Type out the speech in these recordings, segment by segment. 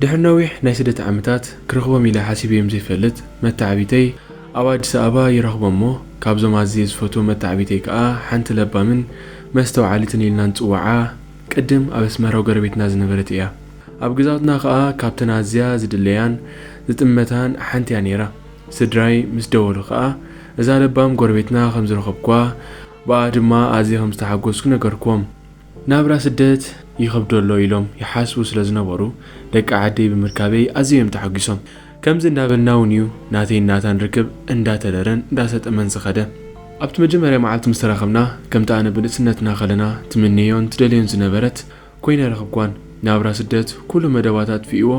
ድሕሪ ነዊሕ ናይ ስደት ዓመታት ክረኽቦም ኢለ ሓሲበዮም ዘይፈልጥ መተዓቢተይ ኣብ ኣዲስ ኣበባ ይረኽቦ እሞ፣ ካብዞም ኣዝየ ዝፈትዎም መተዓቢተይ ከኣ ሓንቲ ለባምን መስተውዓሊትን ኢልና ንጽውዓ ቅድም ኣብ ኣስመራ ጎረቤትና ዝነበረት እያ። ኣብ ገዛውትና ከኣ ካብተን ኣዝያ ዝድለያን ዝጥመታን ሓንቲ እያ ነይራ። ስድራይ ምስ ደወሉ ከኣ እዛ ለባም ጎረቤትና ከም ዝረኸብኳ፣ ብኣ ድማ ኣዝየ ከም ዝተሓጎስኩ ነገርኩዎም። ናብራ ስደት ይኸብዶ ኣሎ ኢሎም ይሓስቡ ስለ ዝነበሩ፣ ደቂ ዓደይ ብምርካበይ ኣዝዮም ተሓጒሶም። ከምዚ እንዳበልና እውን እዩ ናተይን ናታን ርክብ እንዳተለረን እንዳሰጠመን ዝኸደ። ኣብቲ መጀመርያ መዓልቲ ምስ ተራኸብና፣ ከምቲ ኣነ ብንእስነትና ከለና ትምነዮን ትደልዮን ዝነበረት ኮይነ ረኸብኳን። ናብራ ስደት ኩሉ መደባታ ኣጥፊእዎ፣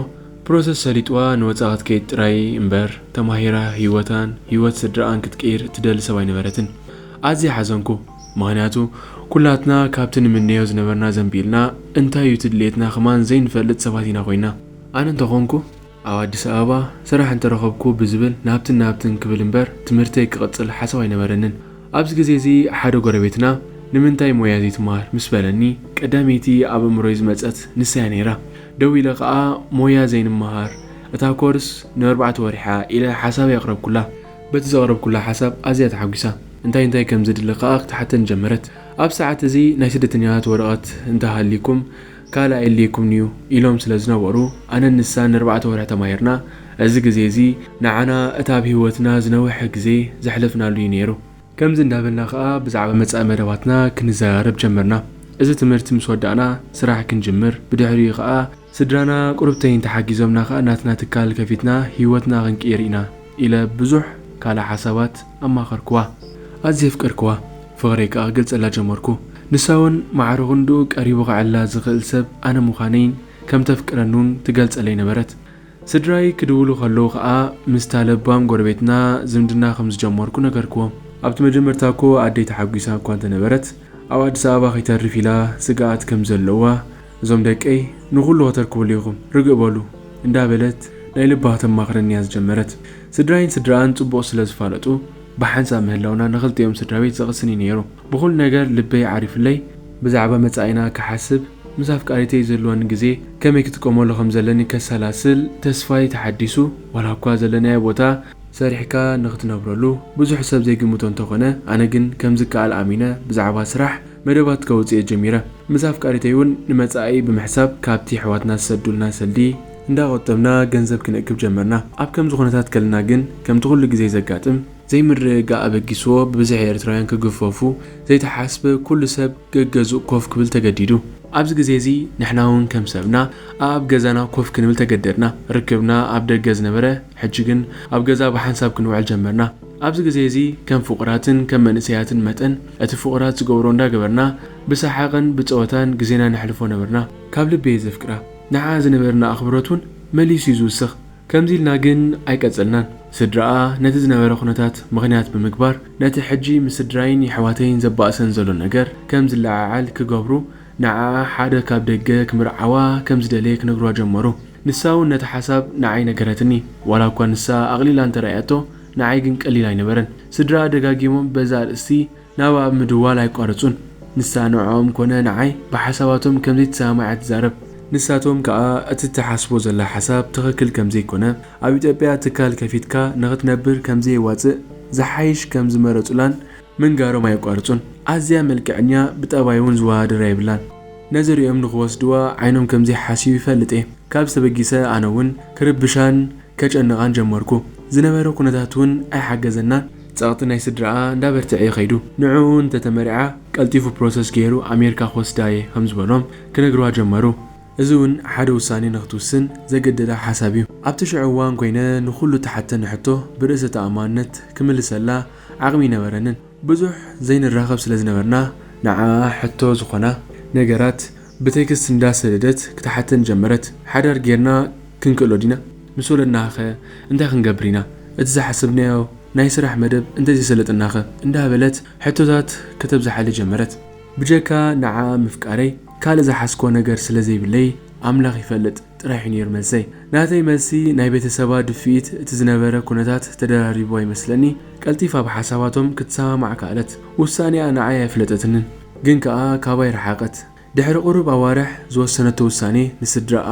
ፕሮሰስ ሰሊጥዋ ንወጻኢ ክትከይድ ጥራይ እምበር፣ ተማሂራ ህይወታን ህይወት ስድራኣን ክትቅይር እትደሊ ሰብ ኣይነበረትን። ኣዝየ ሓዘንኩ። ምኽንያቱ፣ ኩላትና ካብቲ ንምነዮ ዝነበርና ዘንቢልና፣ እንታይ እዩ እቲ ድሌትና ከማን ዘይንፈልጥ ሰባት ኢና ኮይና። ኣነ እንተኾንኩ፣ ኣብ ኣዲስ ኣበባ ስራሕ እንተረኸብኩ ብዝብል ናብትን ናብትን ክብል እምበር፣ ትምህርተይ ክቕጽል ሓሳብ ኣይነበረንን። ኣብዚ ግዜ እዚ ሓደ ጎረቤትና፣ "ንምንታይ ሞያ ዘይትመሃር?" ምስ በለኒ፣ ቀዳመይቲ ኣብ ኣእምሮይ ዝመጸት ንሳ እያ ነይራ። ደው ኢለ ከኣ፣ "ሞያ ዘይንመሃር፣ እታ ኮርስ ንኣርባዕተ ወርሒ እያ" ኢለ ሓሳበይ ኣቕረብኩላ። በቲ ዘቕረብኩላ ሓሳብ ኣዝያ ተሓጒሳ። እንታይ እንታይ ከም ዝድሊ ከኣ ክትሓተኒ ጀመረት። ኣብ ሰዓት እዚ ናይ ስደተኛታት ወረቐት እንተሃልይኩም ካልእ ኣየድልየኩምን እዩ ኢሎም ስለ ዝነበሩ፣ ኣነን ንሳን ንኣርባዕተ ወርሒ ተማሂርና። እዚ ግዜ እዚ ንዓና እቲ ኣብ ህይወትና ዝነውሐ ግዜ ዘሕለፍናሉ እዩ ነይሩ። ከምዚ እንዳበልና ከኣ ብዛዕባ መጻኢ መደባትና ክንዘራረብ ጀመርና። እዚ ትምህርቲ ምስ ወዳእና ስራሕ ክንጅምር፣ ብድሕሪኡ ከኣ ስድራና ቁሩብተይን ተሓጊዞምና ከኣ ናትና ትካል ከፊትና ህይወትና ክንቅይር ኢና ኢለ ብዙሕ ካልእ ሓሳባት ኣማኸርክዋ። ኣዝየ የፍቀርክዋ። ፍቕረይ ከኣ ክገልጸላ ጀመርኩ። ንሳ እውን ማዕረ ክንድኡ ቀሪቡ ከዕልላ ዝኽእል ሰብ ኣነ ምዃነይን ከም ተፍቅረኒ እውን ትገልጸለይ ነበረት። ስድራይ ክድውሉ ከለዉ ከኣ ምስታ ለባም ጎረቤትና ዝምድና ከም ዝጀመርኩ ነገርክዎም። ኣብቲ መጀመርታ እኮ ኣደይ ተሓጒሳ እኳ እንተነበረት፣ ኣብ ኣዲስ ኣበባ ከይተርፍ ኢላ ስግኣት ከም ዘለዋ፣ "እዞም ደቀይ ንኹሉ ከተርክብሉ ኢኹም፣ ርግእ በሉ" እንዳበለት ናይ ልባ ከተማኽረኒ እያ ዝጀመረት። ስድራይን ስድራኣን ጽቡቕ ስለ ዝፋለጡ፣ ብሓንሳብ ምህላውና ንኽልቲኦም ስድራ ቤት ዘቕስን እዩ ነይሩ። ብኹሉ ነገር ልበይ ዓሪፍለይ፣ ብዛዕባ መጻኢና ክሓስብ፣ ምስ ኣፍቃሪተይ ዘለወኒ ግዜ ከመይ ክጥቀመሉ ከም ዘለኒ ከሰላስል ተስፋይ ተሓዲሱ፣ ዋላ እኳ ዘለናዮ ቦታ ሰሪሕካ ንኽትነብረሉ ብዙሕ ሰብ ዘይግምቶ እንተኾነ፣ ኣነ ግን ከም ዝከኣል ኣሚነ ብዛዕባ ስራሕ መደባት ከውጽእ እየ ጀሚረ። ምስ ኣፍቃሪተይ እውን ንመጻኢ ብምሕሳብ ካብቲ ኣሕዋትና ዝሰዱልና ሰልዲ እንዳቖጠብና ገንዘብ ክንእክብ ጀመርና። ኣብ ከምዚ ኩነታት ከለና ግን ከምቲ ኩሉ ግዜ ዘጋጥም ዘይምርግጋእ ኣበጊስዎ ብብዝሒ ኤርትራውያን ክግፈፉ ዘይተሓስበ ኩሉ ሰብ ገገዝኡ ኮፍ ክብል ተገዲዱ። ኣብዚ ግዜ እዚ ንሕና እውን ከም ሰብና ኣብ ገዛና ኮፍ ክንብል ተገደድና። ርክብና ኣብ ደገ ዝነበረ ሕጂ ግን ኣብ ገዛ ብሓንሳብ ክንውዕል ጀመርና። ኣብዚ ግዜ እዚ ከም ፍቑራትን ከም መንእሰያትን መጠን እቲ ፍቑራት ዝገብሮ እንዳገበርና ብሰሓቕን ብጸወታን ግዜና ነሕልፎ ነበርና። ካብ ልቢ እየ ዘፍቅራ። ንዓኣ ዝነበርና ኣኽብሮት እውን መሊሱ እዩ ዝውስኽ። ከምዚ ኢልና ግን ኣይቀጸልናን። ስድራኣ ነቲ ዝነበረ ኩነታት ምኽንያት ብምግባር፣ ነቲ ሕጂ ምስ ስድራይን የሕዋተይን ዘባእሰን ዘሎ ነገር ከም ዝለዓዓል ክገብሩ፣ ንዓኣ ሓደ ካብ ደገ ክምርዓዋ ከም ዝደለየ ክነግርዋ ጀመሩ። ንሳ እውን ነቲ ሓሳብ ንዓይ ነገረትኒ። ዋላ እኳ ንሳ ኣቕሊላ እንተረኣያቶ፣ ንዓይ ግን ቀሊል ኣይነበረን። ስድራኣ ደጋጊሞም በዚ ኣርእስቲ ናብኣ ምድዋል ኣይቋረጹን። ንሳ ንዕኦም ኮነ ንዓይ ብሓሳባቶም ከም ዘይትሰማማዕ እያ ትዛረብ። ንሳቶም ከኣ እቲ ትሓስቦ ዘላ ሓሳብ ትኽክል ከም ዘይኮነ፣ ኣብ ኢትዮጵያ ትካል ከፊትካ ንኽትነብር ከም ዘየዋጽእ፣ ዝሓይሽ ከም ዝመረጹላን ምንጋሮም ኣየቋርጹን። ኣዝያ መልክዐኛ፣ ብጠባይ እውን ዝወዳደራ የብላን። ነዚ ሪኦም ንኽወስድዋ ዓይኖም ከም ዘይሓስዩ ይፈልጥ እየ። ካብዚ ተበጊሰ ኣነ እውን ክርብሻን ከጨንቓን ጀመርኩ። ዝነበረ ኩነታት እውን ኣይሓገዘናን። ጸቕጢ ናይ ስድራኣ እንዳበርትዐ እዩ ከይዱ። ንዕኡ እንተተመርዓ ቀልጢፉ ፕሮሰስ ገይሩ ኣሜሪካ ክወስዳ እየ ከም ዝበሎም ክነግርዋ ጀመሩ። እዚ እውን ሓደ ውሳኔ ንኽትውስን ዘገደዳ ሓሳብ እዩ። ኣብቲ ሽዑ እዋን ኮይነ ንኹሉ እተሓተኒ ሕቶ ብርእሰ ተኣማንነት ክምልሰላ ዓቕሚ ኣይነበረንን። ብዙሕ ዘይንራኸብ ስለ ዝነበርና፣ ንዓኣ ሕቶ ዝኾና ነገራት ብቴክስት እንዳሰደደት ክትሓተኒ ጀመረት። ሓዳር ጌርና ክንክእሎ ዲና? ምስ ወለድናኸ እንታይ ክንገብር ኢና? እቲ ዝሓሰብናዮ ናይ ስራሕ መደብ እንተዘይሰለጠናኸ? እንዳበለት ሕቶታት ከተብዝሓለይ ጀመረት። ብጀካ ንዓኣ ምፍቃረይ ካልእ ዝሓዝኮ ነገር ስለ ዘይብለይ፣ ኣምላኽ ይፈልጥ ጥራሕ እዩ ነይሩ መልሰይ። ናተይ መልሲ ናይ ቤተሰባ ድፍኢት፣ እቲ ዝነበረ ኩነታት ተደራሪብዋ ይመስለኒ፣ ቀልጢፋ ብሓሳባቶም ክትሰማማዕ ከኣለት። ውሳኔኣ ንዓይ ኣየፍለጠትንን፣ ግን ከኣ ካባይ ረሓቐት። ድሕሪ ቁሩብ ኣዋርሕ ዝወሰነቶ ውሳኔ ንስድራኣ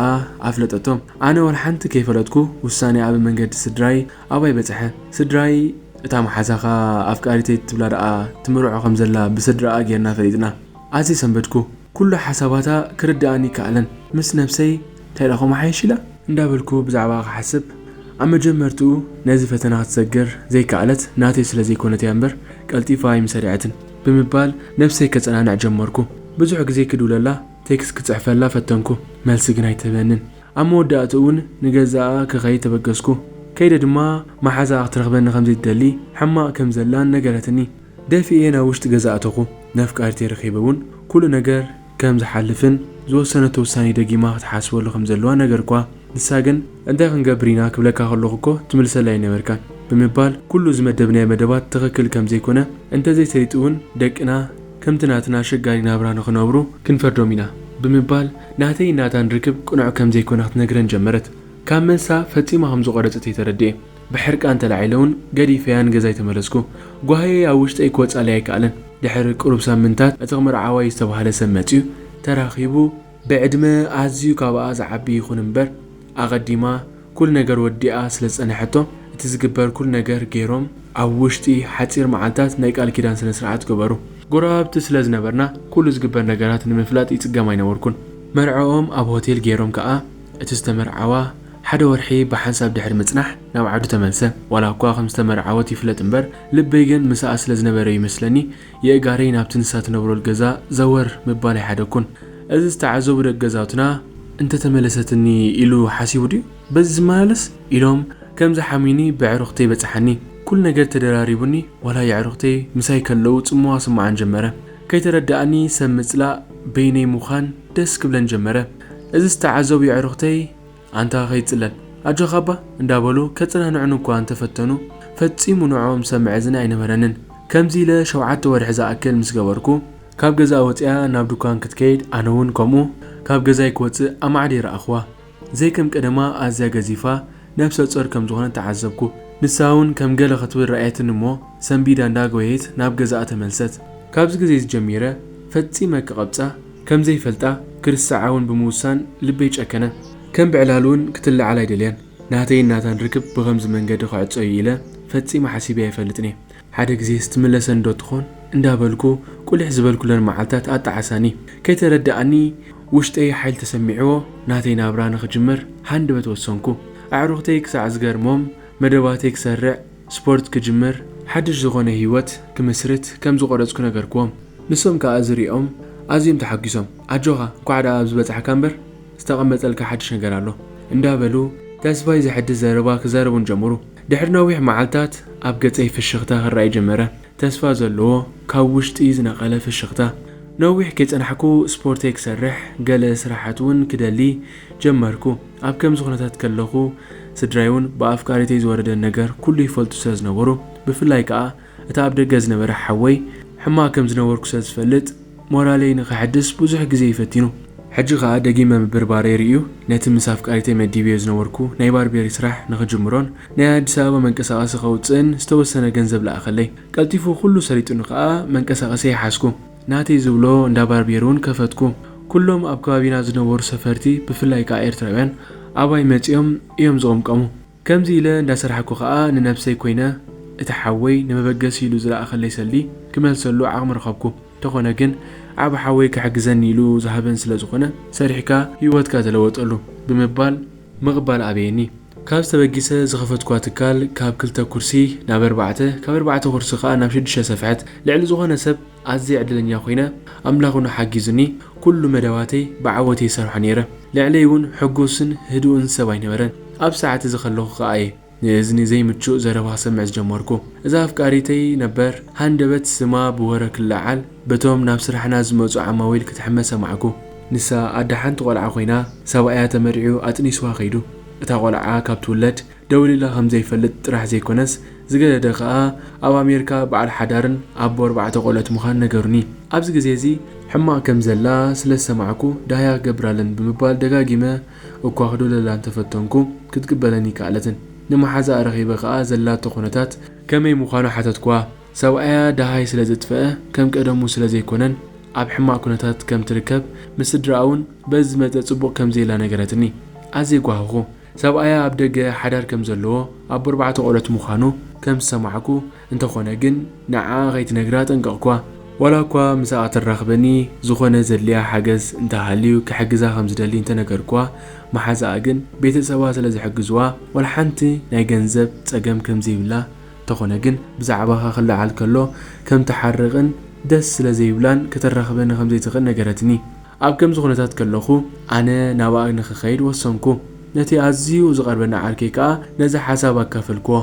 ኣፍለጠቶም። ኣነ ወላ ሓንቲ ከይፈለጥኩ ውሳኔኣ ብመንገዲ ስድራይ ኣባይ በጽሐ። ስድራይ፣ "እታ መሓዛኻ ኣፍቃሪተይ ትብላ ደኣ ትምርዖ ከም ዘላ ብስድራኣ ጌርና ፈሊጥና።" ኣዝየ ሰንበድኩ። ኩሉ ሓሳባታ ክርድኣኒ ይከኣለን። ምስ ነብሰይ፣ "እንታይ ደኣ ከምኡ ሓይሽ ኢላ?" እንዳበልኩ ብዛዕባኣ ክሓስብ፣ ኣብ መጀመርትኡ ነዚ ፈተና ክትሰግር ዘይከኣለት ናተይ ስለ ዘይኮነት እያ እምበር፣ ቀልጢፋ ኣይምሰሪዐትን ብምባል ነብሰይ ከጸናንዕ ጀመርኩ። ብዙሕ ግዜ ክድውለላ፣ ቴክስት ክጽሕፈላ ፈተንኩ፣ መልሲ ግን ኣይትህበንን። ኣብ መወዳእትኡ እውን ንገዛኣ ክኸይድ ተበገስኩ። ከይደ ድማ መሓዛኣ ክትረኽበኒ ከም ዘይትደሊ፣ ሕማቕ ከም ዘላን ነገረትኒ። ደፊኤ ናብ ውሽጢ ገዛ ኣተኹ። ነፍቃሪተይ ረኺበ እውን ኩሉ ነገር ከም ዝሓልፍን ዝወሰነቶ ውሳኔ ደጊማ ክትሓስበሉ ከም ዘለዋ ነገርኳ። ንሳ ግን፣ "እንታይ ክንገብር ኢና?" ክብለካ ከለኹ እኮ ትምልሰለይ ኣይነበርካን፣ ብምባል ኩሉ ዝመደብናዮ መደባት ትኽክል ከም ዘይኮነ፣ እንተዘይሰሊጡ እውን ደቅና ከምቲ ናትና ኣሸጋሪ ናብራ ንኽነብሩ ክንፈርዶም ኢና፣ ብምባል ናተይን ናታን ርክብ ቅኑዕ ከም ዘይኮነ ክትነግረን ጀመረት። ካብ መልሳ ፈጺማ ከም ዝቖረጸት እየ ተረዲኤ። ብሕርቃን ተላዒለ እውን ገዲፈያ ንገዛይ ተመለስኩ። ጓህየይ ኣብ ውሽጠይ ክወጻለይ ኣይከኣለን። ድሕሪ ቅሩብ ሳምንታት እቲ ክምርዓዋ እዩ ዝተባህለ ሰብ መጺኡ ተራኺቡ፣ ብዕድመ ኣዝዩ ካብኣ ዝዓቢ ይኹን እምበር፣ ኣቐዲማ ኩሉ ነገር ወዲኣ ስለ ዝጸንሐቶ፣ እቲ ዝግበር ኩሉ ነገር ገይሮም ኣብ ውሽጢ ሓጺር መዓልታት ናይ ቃል ኪዳን ስነ ስርዓት ገበሩ። ጎረባብቲ ስለ ዝነበርና፣ ኩሉ ዝግበር ነገራት ንምፍላጥ ይጽገም ኣይነበርኩን። መርዕኦም ኣብ ሆቴል ገይሮም ከኣ፣ እቲ ዝተመርዓዋ ሓደ ወርሒ ብሓንሳብ ድሕሪ ምጽናሕ ናብ ዓዱ ተመልሰ። ዋላ እኳ ከም ዝተመርዓወት ይፍለጥ እምበር፣ ልበይ ግን ምስኣ ስለ ዝነበረ ይመስለኒ፣ የእጋረይ ናብቲ ንሳ ትነብረሉ ገዛ ዘወር ምባል ኣይሓደግኩን። እዚ ዝተዓዘቡ ደቂ ገዛውትና፣ "እንተተመለሰትኒ ኢሉ ሓሲቡ ድዩ በዚ ዝመላለስ?" ኢሎም ከም ዝሓምዩኒ ብዕሩኽተይ በጽሓኒ። ኩሉ ነገር ተደራሪቡኒ፣ ዋላ የዕሩኽተይ ምሳይ ከለዉ ጽምዋ ስምዓን ጀመረ። ከይተረድኣኒ ሰብ ምጽላእ በይነይ ምዃን ደስ ክብለን ጀመረ። እዚ ዝተዓዘቡ የዕሩኽተይ፣ "ኣንታ ከይትጽለል፣ ኣጆኻ እባ" እንዳበሉ ከጸናንዑኒ እኳ እንተፈተኑ፣ ፈጺሙ ንዕኦም ሰብ መዕዝኒ ኣይነበረንን። ከምዚ ኢለ ሸውዓተ ወርሒ ዝኣክል ምስ ገበርኩ፣ ካብ ገዛ ወጺኣ ናብ ድኳን ክትከይድ፣ ኣነ እውን ከምኡ ካብ ገዛይ ክወጽእ ኣማዕድየ ረኣኽዋ። ዘይከም ቀደማ ኣዝያ ገዚፋ፣ ነብሰ ጾር ከም ዝኾነት ተዓዘብኩ። ንሳ እውን ከም ገለ ክትብል ረኣየትኒ እሞ፣ ሰንቢዳ እንዳጎየየት ናብ ገዛኣ ተመልሰት። ካብዚ ግዜ እዚ ጀሚረ ፈጺመ ክቐብጻ ከም ዘይፈልጣ፣ ክርስዓ እውን ብምውሳን ልበይ ጨከነ። ከም ብዕላል እውን ክትለዓል ኣይደልያን። ናተይን ናታን ርክብ ብኸምዚ መንገዲ ክዕጾ እዩ ኢለ ፈጺመ ሓሲበ ኣይፈልጥን እየ። ሓደ ግዜስ ትምለሰኒ ዶ ትኾን እንዳበልኩ ቁሊሕ ዝበልኩለን መዓልታት ኣጣዓሳኒ። ከይተረድኣኒ ውሽጠይ ሓይሊ ተሰሚዕዎ ናተይ ናብራ ንኽጅምር ሃንደበት ወሰንኩ። ኣዕሩኽተይ ክሳዕ ዝገርሞም መደባተይ ክሰርዕ፣ ስፖርት ክጅምር፣ ሓድሽ ዝኾነ ህይወት ክምስርት ከም ዝቖረጽኩ ነገርክዎም። ንሶም ከኣ ዝሪኦም ኣዝዮም ተሓጒሶም። "ኣጆኻ፣ እንኳዕ ደኣ ኣብዚ በጻሕካ እምበር፣ ዝተቐመጠልካ ሓድሽ ነገር ኣሎ" እንዳበሉ ተስፋይ ዘሕድስ ዘረባ ክዛረቡን ጀመሩ። ድሕሪ ነዊሕ መዓልታት ኣብ ገጸይ ፍሽኽታ ክረኣይ ጀመረ። ተስፋ ዘለዎ፣ ካብ ውሽጢ ዝነቐለ ፍሽኽታ። ነዊሕ ከይጸናሕኩ ስፖርተይ ክሰርሕ፣ ገለ ስራሓት እውን ክደሊ ጀመርኩ። ኣብ ከምዚ ኩነታት ከለኹ፣ ስድራይ እውን ብኣፍቃሪተይ ዝወረደን ነገር ኩሉ ይፈልጡ ስለ ዝነበሩ፣ ብፍላይ ከኣ እታ ኣብ ደገ ዝነበረ ሓወይ፣ ሕማቕ ከም ዝነበርኩ ስለ ዝፈልጥ፣ ሞራለይ ንኸሐድስ ብዙሕ ግዜ እዩ ፈቲኑ። ሕጂ ኸኣ ደጊመ ምብርባረይ ርእዩ፣ ነቲ ምስ ኣፍቃሪተይ መዲበዮ ዝነበርኩ ናይ ባርቤሪ ስራሕ ንኽጅምሮን ናይ ኣዲስ ኣበባ መንቀሳቐሲ ከውጽእን ዝተወሰነ ገንዘብ ለኣኸለይ። ቀልጢፉ ኩሉ ሰሊጡኒ ኸኣ መንቀሳቐሰይ ሓዝኩ። ናተይ ዝብሎ እንዳ ባርቤሪ እውን ከፈትኩ። ኩሎም ኣብ ከባቢና ዝነበሩ ሰፈርቲ፣ ብፍላይ ከኣ ኤርትራውያን፣ ኣባይ መጺኦም እዮም ዝቕምቀሙ። ከምዚ ኢለ እንዳሰራሕኩ ኸኣ ንነብሰይ ኮይነ፣ እቲ ሓወይ ንመበገሲ ኢሉ ዝለኣኸለይ ሰልዲ ክመልሰሉ ዓቕሚ ረኸብኩ። እንተኾነ ግን፣ ዓቢ ሓወይ ክሕግዘኒ ኢሉ ዝሃበን ስለ ዝኾነ፣ "ሰሪሕካ ህይወትካ ተለወጠሉ" ብምባል ምቕባል ኣበየኒ። ካብ ዝተበጊሰ ዝኸፈትኳ ትካል ካብ ክልተ ኩርሲ ናብ ኣርባዕተ፣ ካብ ኣርባዕተ ኩርሲ ኸኣ ናብ ሽዱሽተ ሰፍሐት። ልዕሊ ዝኾነ ሰብ ኣዝየ ዕድለኛ ኮይነ፣ ኣምላኽ እውን ሓጊዙኒ፣ ኩሉ መደባተይ ብዓወት እየ ዝሰርሖ ነይረ። ልዕለይ እውን ሕጉስን ህዱእን ሰብ ኣይነበረን። ኣብ ሰዓት እዚ ከለኹ ኸኣ እየ ንእዝኒ ዘይምቹእ ዘረባ ክሰምዕ ዝጀመርኩ። እዛ ኣፍቃሪተይ ነበር፣ ሃንደበት ስማ ብወረ ክለዓል፣ በቶም ናብ ስራሕና ዝመጹ ዓማዊል ክትሕመ ሰማዕኩ። ንሳ ኣደ ሓንቲ ቆልዓ ኮይና፣ ሰብኣያ ተመሪዑ ኣጥኒስዋ ከይዱ። እታ ቆልዓ ካብ ትውለድ ደውሊላ ከም ዘይፈልጥ ጥራሕ ዘይኮነስ፣ ዝገደደ ከኣ ኣብ ኣሜሪካ በዓል ሓዳርን ኣቦ ኣርባዕተ ቆልዑት ምዃን ነገሩኒ። ኣብዚ ግዜ እዚ ሕማቕ ከም ዘላ ስለ ዝሰማዕኩ፣ ደሃያ ክገብር ኣለኒ ብምባል ደጋጊመ እኳ ክድውለላ እንተፈተንኩ፣ ክትቅበለኒ ኣይከኣለትን። ንመሓዛኣ ረኺበ ከኣ ዘላቶ ኩነታት ከመይ ምዃኑ ሓተትኩዋ። ሰብኣያ ደሃይ ስለ ዘጥፍአ፣ ከም ቀደሙ ስለ ዘይኮነን፣ ኣብ ሕማቕ ኩነታት ከም ትርከብ፣ ምስ ስድራኣ እውን በዚ ዝመጸ ጽቡቕ ከም ዘየላ ነገረትኒ። ኣዝየ ጓህኹ። ሰብኣያ ኣብ ደገ ሓዳር ከም ዘለዎ፣ ኣቦ ኣርባዕተ ቆልዑት ምዃኑ ከም ዝሰማዕኩ፣ እንተኾነ ግን ንዓኣ ከይትነግራ ኣጠንቀቕኳ። ዋላ እኳ ምስኣ ክትራኽበኒ ዝኾነ ዘድልያ ሓገዝ እንተሃልዩ ክሕግዛ ከም ዝደሊ እንተነገርኳ፣ መሓዛኣ ግን ቤተሰባ ስለ ዝሕግዝዋ ዋላ ሓንቲ ናይ ገንዘብ ጸገም ከም ዘይብላ፣ እንተኾነ ግን ብዛዕባኻ ክለዓል ከሎ ከም ትሓርቕን ደስ ስለ ዘይብላን ከተራኽበኒ ከም ዘይትኽእል ነገረትኒ። ኣብ ከምዚ ኩነታት ከለኹ ኣነ ናብኣ ንኽኸይድ ወሰንኩ። ነቲ ኣዝዩ ዝቐርበኒ ዓርከይ ከኣ ነዚ ሓሳብ ኣካፈልክዎ።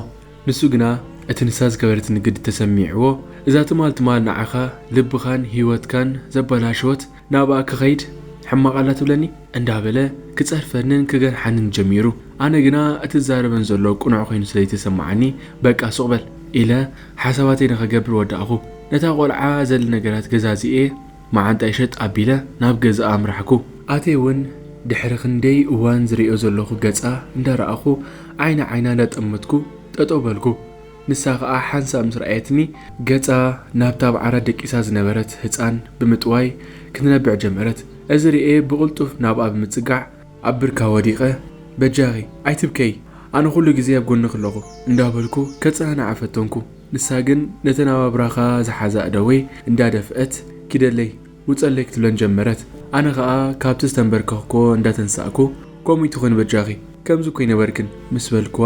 ንሱ ግና እቲ ንሳ ዝገበረትኒ ግዲ ተሰሚዕዎ፣ እዛ ትማል ትማል ንዓኻ ልብኻን ህይወትካን ዘበላሸወት ናብኣ ክኸይድ ሕማቕ ኣላ ትብለኒ እንዳበለ ክጸርፈንን ክገንሓንን ጀሚሩ። ኣነ ግና እቲ ዝዛረበን ዘሎ ቅኑዕ ኮይኑ ስለ ዝተሰማዓኒ በቃ ሱቕ በል ኢለ ሓሳባተይ ንኸገብር ወዳእኹ። ነታ ቆልዓ ዘድሊ ነገራት ገዛዚኤ መዓንጣይ ሸጥ ኣቢለ ናብ ገዛኣ ኣምራሕኩ። ኣቴ እውን ድሕሪ ክንደይ እዋን ዝሪኦ ዘለኹ ገጻ እንዳረኣኹ ዓይኒ ዓይና እንዳጠመትኩ ጠጠው በልኩ። ንሳ ኸኣ ሓንሳእ ምስ ረኣየትኒ ገጻ ናብታ ኣብ ዓራት ደቂሳ ዝነበረት ህጻን ብምጥዋይ ክትነብዕ ጀመረት። እዚ ርኤ ብቕልጡፍ ናብኣ ብምጽጋዕ ኣብ ብርካ ወዲቐ በጃኺ ኣይትብከይ ኣነ ኩሉ ግዜ ኣብ ጎንኺ ኣለኹ እንዳበልኩ ከጸናንዓ ፈተንኩ። ንሳ ግን ነተን ኣብ ኣብራኻ ዝሓዛ ኣእዳወይ እንዳደፍአት ኪደለይ ውጸለይ ክትብለን ጀመረት። ኣነ ኸኣ ካብቲ ዝተንበርከኽኮ እንዳተንሳእኩ ከምኡ ይትኾኒ በጃኺ ከምዚ እኮ ኣይነበርክን ምስ በልክዋ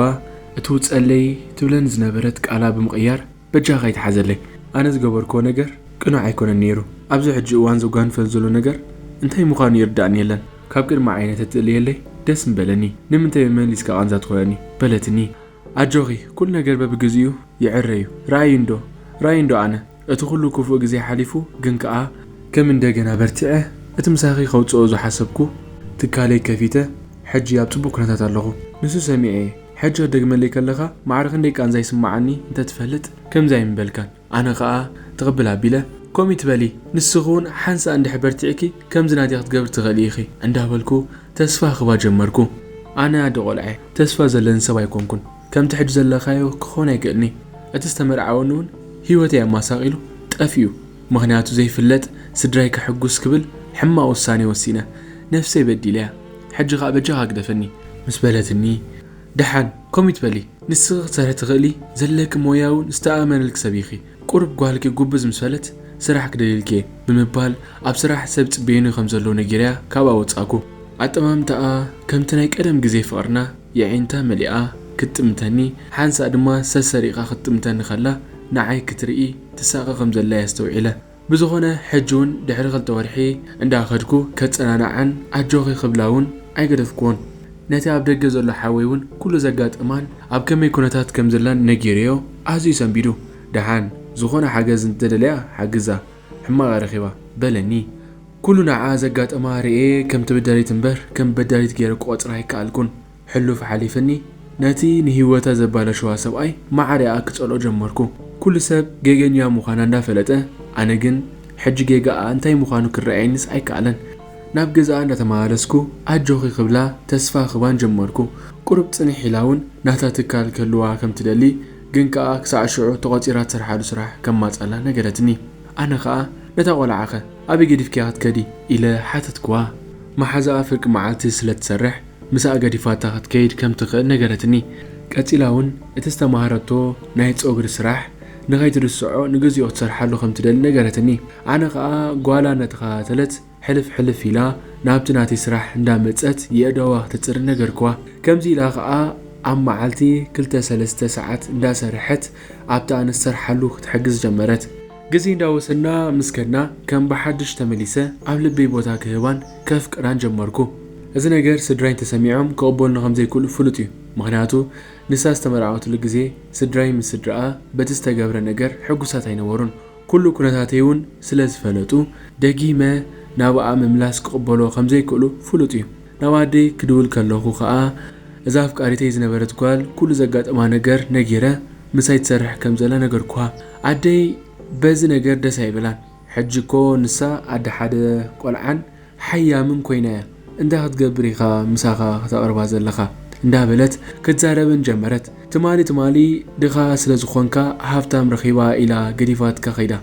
እቲ ውጸለይ ትብለን ዝነበረት ቃላ ብምቕያር በጃኻ ኣይትሓዘለይ። ኣነ ዝገበርክዎ ነገር ቅኑዕ ኣይኮነን ነይሩ። ኣብዚ ሕጂ እዋን ዘጓንፈኒ ዘሎ ነገር እንታይ ምዃኑ ይርዳእኒ የለን። ካብ ቅድሚ ዓይነ ተትእልየለይ ደስ ምበለኒ። ንምንታይ መመሊስካ ቃንዛ ትኾነኒ? በለትኒ። ኣጆኺ፣ ኩሉ ነገር በብግዚኡ ይዕረ እዩ። ርኣዩ እንዶ፣ ርኣዩ እንዶ ኣነ። እቲ ኩሉ ክፉእ ግዜ ሓሊፉ፣ ግን ከኣ ከም እንደገና በርቲዐ እቲ ምሳኺ ከውጽኦ ዝሓሰብኩ ትካለይ ከፊተ ሕጂ ኣብ ጽቡቕ ኩነታት ኣለኹ። ንሱ ሰሚዐ እየ። ሕጂ ክትደግመለይ ከለኻ ማዕረ ክንደይ ቃንዛ ይስምዓኒ እንተትፈልጥ ከምዚ ኣይምበልካን። ኣነ ኸኣ ትቕብል ኣቢለ፣ ከምኡ ትበሊ፣ ንስኺ እውን ሓንሳእ እንድሕር በርቲዕኪ ከምዚ ናትኪ ክትገብሪ ትኽእሊ ኢኺ እንዳበልኩ ተስፋ ክባ ጀመርኩ። ኣነ ኣደ ቆልዓ ተስፋ ዘለኒ ሰብ ኣይኮንኩን። ከምቲ ሕጂ ዘለኻዮ ክኾን ኣይክእልኒ። እቲ ዝተመርዓወኒ እውን ህይወተይ ኣማሳቒሉ ጠፊኡ። ምኽንያቱ ዘይፍለጥ ስድራይ ከሕጉስ ክብል ሕማቕ ውሳኔ ወሲነ። ነፍሰይ በዲለያ። ሕጂ ኸኣ በጃኻ ግደፈኒ ምስ በለትኒ፣ ደሓን ከምኡ ትበሊ፣ ንስኺ ክትሰርሒ ትኽእሊ፣ ዘለኪ ሞያ እውን ዝተኣመነልኪ ሰብ ኢኺ። ቁሩብ ጓልኪ ጉብዝ ምስ በለት ስራሕ ክደልየልኪ እየ ብምባል ኣብ ስራሕ ሰብ ጽበዩኒ ከም ዘለዉ ነጊረያ ካብኣ ወጻእኩ። ኣጠማምታኣ ከምቲ ናይ ቀደም ግዜ ፍቕርና የዒንታ መሊኣ ክትጥምተኒ፣ ሓንሳእ ድማ ሰሰሪቓ ክትጥምተኒ ከላ ንዓይ ክትርኢ ትሳቐ ከም ዘላ እየ ኣስተውዒለ። ብዝኾነ ሕጂ እውን ድሕሪ ክልተ ወርሒ እንዳኸድኩ ከጸናንዓን ኣጆኺ ክብላ እውን ኣይገደፍኩዎን። ነቲ ኣብ ደገ ዘሎ ሓወይ እውን ኩሉ ዘጋጠማን ኣብ ከመይ ኩነታት ከም ዘላን ነጊረዮ ኣዝዩ ሰንቢዱ። ደሓን ዝኾነ ሓገዝ እንተደልያ ሓግዛ፣ ሕማቕ ረኺባ በለኒ። ኩሉ ንዓ ዘጋጠማ ርእየ ከም ተበዳሊት እምበር ከም በዳሊት ገይረ ክቖጽራ ኣይከኣልኩን። ሕሉፍ ሓሊፍኒ ነቲ ንህይወታ ዘባለሸዋ ሰብኣይ ማዕሪኣ ክጸልኦ ጀመርኩ። ኩሉ ሰብ ጌገኛ ምዃና እንዳፈለጠ፣ ኣነ ግን ሕጂ ጌጋኣ እንታይ ምዃኑ ክረኣየኒስ ኣይከኣለን። ናብ ገዛኣ እንዳተመላለስኩ ኣጆኺ ክብላ ተስፋ ክባን ጀመርኩ። ቁሩብ ጽንሕ ኢላ እውን ናታ ትካል ክህልዋ ከም ትደሊ፣ ግን ከኣ ክሳዕ ሽዑ ተቖጺራ ትሰርሓሉ ስራሕ ከማጻላ ነገረትኒ። ኣነ ከኣ ነታ ቆልዓኸ ኣበይ ገዲፍክያ ክትከዲ? ኢለ ሓተትክዋ። መሓዛኣ ፍርቂ መዓልቲ ስለ ትሰርሕ ምሳኣ ገዲፋታ ክትከይድ ከም ትኽእል ነገረትኒ። ቀጺላ እውን እቲ ዝተማህረቶ ናይ ጸጉሪ ስራሕ ንኸይትርስዖ ንግዚኡ ክትሰርሓሉ ከም ትደሊ ነገረትኒ። ኣነ ከኣ ጓላ እናተኸታተለት ሕልፍ ሕልፍ ኢላ ናብቲ ናተይ ስራሕ እንዳመጸት የእዳዋ ክተጽሪ ነገርክዋ። ከምዚ ኢላ ከኣ ኣብ መዓልቲ ክልተ ሰለስተ ሰዓት እንዳሰርሐት ኣብቲ ኣነ ዝሰርሓሉ ክትሕግዝ ጀመረት። ግዜ እንዳወሰድና ምስ ከድና ከም ብሓድሽ ተመሊሰ ኣብ ልበይ ቦታ ክህባን ከፍቅራን ጀመርኩ። እዚ ነገር ስድራይ እንተሰሚዖም ክቕበሉኒ ከም ዘይክእሉ ፍሉጥ እዩ። ምኽንያቱ ንሳ ዝተመርዓወትሉ ግዜ ስድራይ ምስ ስድራኣ በቲ ዝተገብረ ነገር ሕጉሳት ኣይነበሩን። ኩሉ ኩነታተይ እውን ስለ ዝፈለጡ ደጊመ ናብኣ ምምላስ ክቕበሎ ከም ዘይክእሉ ፍሉጥ እዩ። ናብ ኣደይ ክድውል ከለኹ ኸኣ እዛ ኣፍቃሪተይ ዝነበረት ጓል ኩሉ ዘጋጠማ ነገር ነጊረ ምሳይ ትሰርሕ ከም ዘላ ነገርኩዋ። ኣደይ በዚ ነገር ደስ ኣይበላን። ሕጂ እኮ ንሳ ኣደ ሓደ ቆልዓን ሓያምን ኮይና እያ። እንታይ ክትገብር ኢኻ ምሳኻ ከተቕርባ ዘለኻ? እንዳበለት ክትዛረበን ጀመረት። ትማሊ ትማሊ ድኻ ስለ ዝኾንካ ሃብታም ረኺባ ኢላ ገዲፋትካ ከይዳ።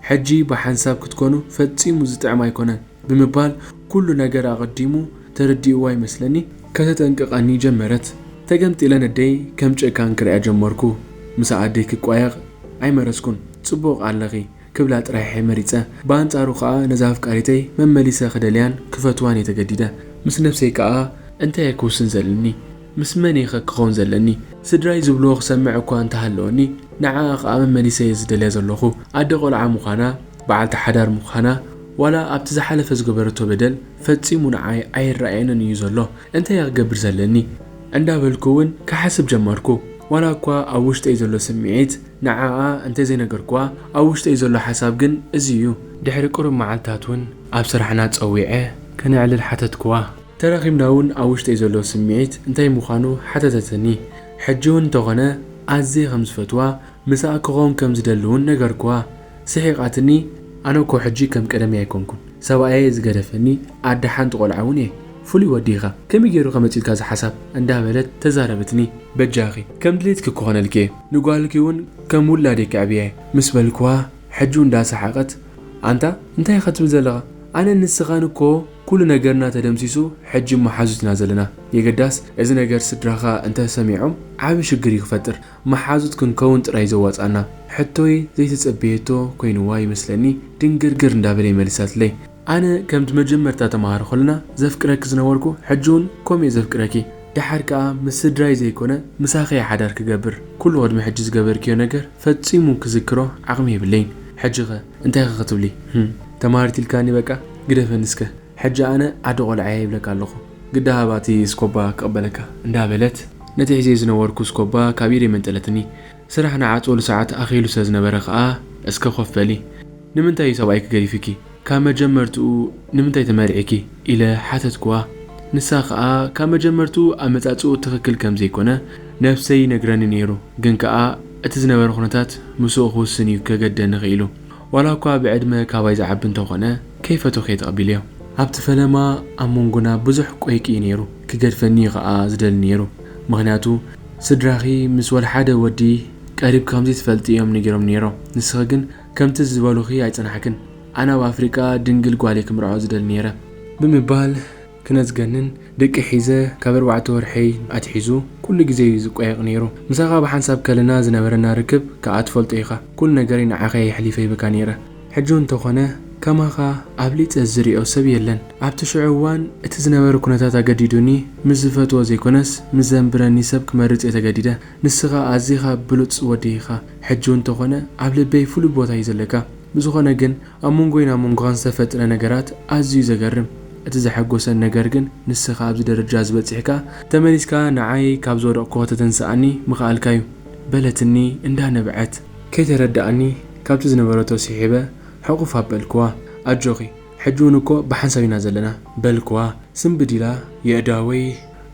ሕጂ ብሓንሳብ ክትኮኑ ፈጺሙ ዝጥዕም ኣይኮነን ብምባል፣ ኩሉ ነገር ኣቐዲሙ ተረዲእዋ ይመስለኒ፣ ከተጠንቅቐኒ ጀመረት። ተገምጢለ ነደይ ከም ጨካን ክሪኣ ጀመርኩ። ምስ ኣደይ ክቋየቕ ኣይመረጽኩን። "ጽቡቕ ኣለኺ" ክብላ ጥራይ እየ መሪጸ። ብኣንጻሩ ከኣ ነዛ ኣፍቃሪተይ መመሊሰ ክደልያን ክፈትዋን እየ ተገዲደ። ምስ ነብሰይ ከኣ እንታይ እየ ክውስን ዘለኒ? ምስ መን እየ ክኸውን ዘለኒ? ስድራይ ዝብልዎ ክሰምዕ እኳ እንተሃለወኒ፣ ንዓኣ ከኣ መመሊሰ እየ ዝደልያ ዘለኹ። ኣደ ቆልዓ ምዃና፣ በዓልቲ ሓዳር ምዃና፣ ዋላ ኣብቲ ዝሓለፈ ዝገበረቶ በደል ፈጺሙ ንዓይ ኣይረኣየንን እዩ ዘሎ። እንታይ እየ ክገብር ዘለኒ? እንዳበልኩ እውን ክሓስብ ጀመርኩ። ዋላ እኳ ኣብ ውሽጠይ ዘሎ ስምዒት ንዓኣ እንተዘይነገርኩዋ፣ ኣብ ውሽጠይ ዘሎ ሓሳብ ግን እዚ እዩ። ድሕሪ ቁሩብ መዓልታት እውን ኣብ ስራሕና ጸዊዐ ከነዕልል ሓተትኩዋ። ተራኺብና እውን ኣብ ውሽጠይ ዘሎ ስምዒት እንታይ ምዃኑ ሓተተትኒ። ሕጂ እውን እንተኾነ ኣዝየ ከም ዝፈትዋ፣ ምስኣ ክኸውን ከም ዝደሊ እውን ነገርኩዋ። ስሒቓትኒ፣ "ኣነ እኮ ሕጂ ከም ቀደመይ ኣይኮንኩን። ሰብኣየይ ዝገደፈኒ ኣደ ሓንቲ ቆልዓ እውን እየ። ፍሉይ ወዲ ኢኻ። ከመይ ገይሩ ከመጽኡልካ እዚ ሓሳብ?" እንዳበለት ተዛረበትኒ። "በጃኺ፣ ከም ድሌትኪ ክኾነልኪ እየ። ንጓልኪ እውን ከም ውላደይ ከዕብያ እየ" ምስ በልኩዋ፣ ሕጂ እንዳሰሓቐት፣ "ኣንታ እንታይ ኢኻ ትብል ዘለኻ? ኣነን ንስኻን እኮ ኩሉ ነገርና ተደምሲሱ፣ ሕጂ መሓዙት ኢና ዘለና። የገዳስ፣ እዚ ነገር ስድራኻ እንተ ሰሚዖም፣ ዓቢ ሽግር እዩ ክፈጥር። መሓዙት ክንከውን ጥራይ ዘዋጻና። ሕቶይ ዘይተጸበየቶ ኮይንዋ ይመስለኒ፣ ድንግርግር እንዳበለ ይመልሳትለይ። ኣነ ከምቲ መጀመርታ ተማሃሮ ከለና ዘፍቅረኪ ዝነበርኩ፣ ሕጂ እውን ከምኡ እየ ዘፍቅረኪ። ደሓር ከኣ ምስ ስድራይ ዘይኮነ፣ ምሳኺ እየ ሓዳር ክገብር። ኩሉ ቅድሚ ሕጂ ዝገበርክዮ ነገር ፈጺሙ ክዝክሮ ዓቕሚ የብለይን። ሕጂኸ እንታይ ኢኺ ክትብሊ? ህም፣ ተማሃሪት ኢልካኒ በቃ፣ ግደፈኒ እስከ። ሕጂ ኣነ ኣደ ቆልዓ እየ ይብለካ ኣለኹ። ግዳ ሃባቲ ስኮባ ክቕበለካ" እንዳበለት ነቲ ሒዘዮ ዝነበርኩ ስኮባ ካብ ኢደይ መንጠለትኒ። ስራሕ ንዓጽወሉ ሰዓት ኣኺሉ ስለ ዝነበረ ከኣ፣ "እስከ ኮፍ በሊ። ንምንታይ እዩ ሰብኣይኪ ገዲፍኪ? ካብ መጀመርትኡ ንምንታይ ተመርዒኪ?" ኢለ ሓተትኩዋ። ንሳ ከኣ ካብ መጀመርትኡ ኣመጻጽኡ ትኽክል ከም ዘይኮነ ነብሰይ ይነግረኒ ነይሩ። ግን ከኣ እቲ ዝነበረ ኩነታት ምስኡ ክውስን እዩ ከገደኒ ኽኢሉ። ዋላ እኳ ብዕድመ ካባይ ዝዓቢ እንተኾነ፣ ከይፈተኹ እየ ተቐቢለዮ። ኣብቲ ፈለማ ኣብ መንጎና ብዙሕ ቆይቂ እዩ ነይሩ። ክገድፈኒ እዩ ኸኣ ዝደሊ ነይሩ። ምኽንያቱ፣ ስድራኺ ምስ ወላ ሓደ ወዲ ቀሪብኪ ከም ዘይትፈልጢ እዮም ነጊሮም ነይሮም። ንስኺ ግን ከምቲ ዝበሉኺ ኣይጸናሕክን። ኣነ ኣብ ኣፍሪቃ ድንግል ጓል እየ ክምርዖ ዝደሊ ነይረ። ብምባል ክነዝገንን ደቂ ሒዘ ካብ ኣርባዕተ ወርሐይ ኣትሒዙ ኩሉ ግዜ እዩ ዝቆየቕ ነይሩ። ምሳኻ ብሓንሳብ ከለና ዝነበረና ርክብ ከኣ ትፈልጦ ኢኻ። ኩሉ ነገረይ ንዓኻ እየ ኣሕሊፈ ሂበካ ነይረ። ሕጂ እውን እንተኾነ ከማኻ ኣብሊጸ ዝሪኦ ሰብ የለን። ኣብቲ ሽዑ እዋን እቲ ዝነበረ ኩነታት ኣገዲዱኒ ምስ ዝፈትዎ ዘይኮነስ ምስ ዘንብረኒ ሰብ ክመርጽ እየ ተገዲደ። ንስኻ ኣዚኻ ብሉጽ ወዲ ኢኻ። ሕጂ እውን እንተኾነ ኣብ ልበይ ፍሉይ ቦታ እዩ ዘለካ። ብዝኾነ ግን ኣብ መንጎይን ኣብ መንጎኻን ዝተፈጥረ ነገራት ኣዝዩ ዘገርም። እቲ ዘሐጎሰን ነገር ግን ንስኻ ኣብዚ ደረጃ እዚ በጺሕካ ተመሊስካ ንዓይ ካብ ዝወደቕኩ ከተተንስኣኒ ምኽኣልካ እዩ በለትኒ እንዳነብዐት። ከይተረድኣኒ ካብቲ ዝነበረቶ ስሒበ ሕቑፍ ኣበልክዋ። ኣጆኺ፣ ሕጂ እውን እኮ ብሓንሳብ ኢና ዘለና በልክዋ። ስንብድ ኢላ የእዳወይ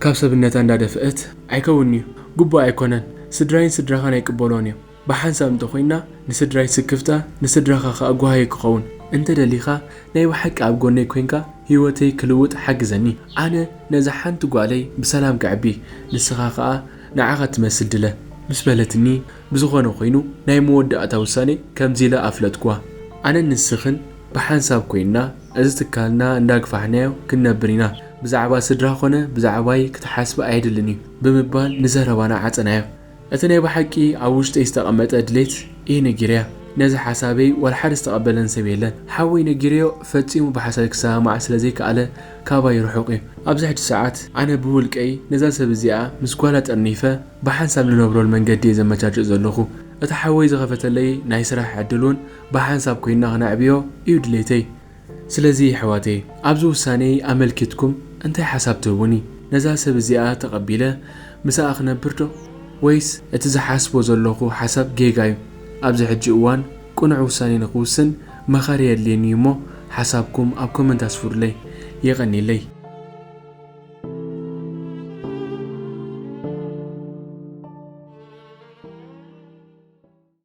ካብ ሰብነታ እንዳደፍአት፣ ኣይከውንን'ዩ፣ ግቡእ ኣይኮነን፣ ስድራይን ስድራኻን ኣይቅበሎን እዮም። ብሓንሳብ እንተኾይንና ንስድራይ ስክፍታ፣ ንስድራኻ ከኣ ጓህዮ ክኸውን። እንተ ደሊኻ ናይ ብሓቂ ኣብ ጎነይ ኮይንካ ህይወተይ ክልውጥ ሓግዘኒ። ኣነ ነዛ ሓንቲ ጓለይ ብሰላም ከዕቢ፣ ንስኻ ከኣ ንዓኻ ትመስል ድለ ምስ በለትኒ፣ ብዝኾነ ኮይኑ ናይ መወዳእታ ውሳኔ ከምዚ ኢለ ኣፍለጥክዋ። ኣነን ንስኽን ብሓንሳብ ኮይንና እዚ ትካልና እንዳግፋሕናዮ ክንነብር ኢና። ብዛዕባ ስድራ ኾነ ብዛዕባይ ክትሓስቢ ኣየድልን እዩ ብምባል ንዘረባና ዓጸናዮ። እቲ ናይ ብሓቂ ኣብ ውሽጠይ ዝተቐመጠ ድሌት እየ ነጊረያ። ነዚ ሓሳበይ ዋላ ሓደ ዝተቐበለን ሰብ የለን። ሓወይ ነጊረዮ ፈጺሙ ብሓሳበይ ክሰማማዕ ስለ ዘይከኣለ ካባይ ርሑቕ እዩ። ኣብዚ ሕጂ ሰዓት ኣነ ብውልቀይ ነዛ ሰብ እዚኣ ምስ ጓላ ጠርኒፈ ብሓንሳብ ንነብረሉ መንገዲ እየ ዘመቻችእ ዘለኹ። እቲ ሓወይ ዝኸፈተለይ ናይ ስራሕ ዕድል እውን ብሓንሳብ ኮይንና ክነዕብዮ እዩ ድሌተይ። ስለዚ የሕዋተይ፣ ኣብዚ ውሳኔይ ኣመልኪትኩም እንታይ ሓሳብ ትህቡኒ? ነዛ ሰብ እዚኣ ተቐቢለ ምስኣ ክነብር ዶ? ወይስ እቲ ዝሓስቦ ዘለኹ ሓሳብ ጌጋ እዩ? ኣብዚ ሕጂ እዋን ቅኑዕ ውሳኔ ንኽውስን መኸሪ የድልየኒ እዩ እሞ፣ ሓሳብኩም ኣብ ኮመንት ኣስፍሩለይ። የቐንየለይ።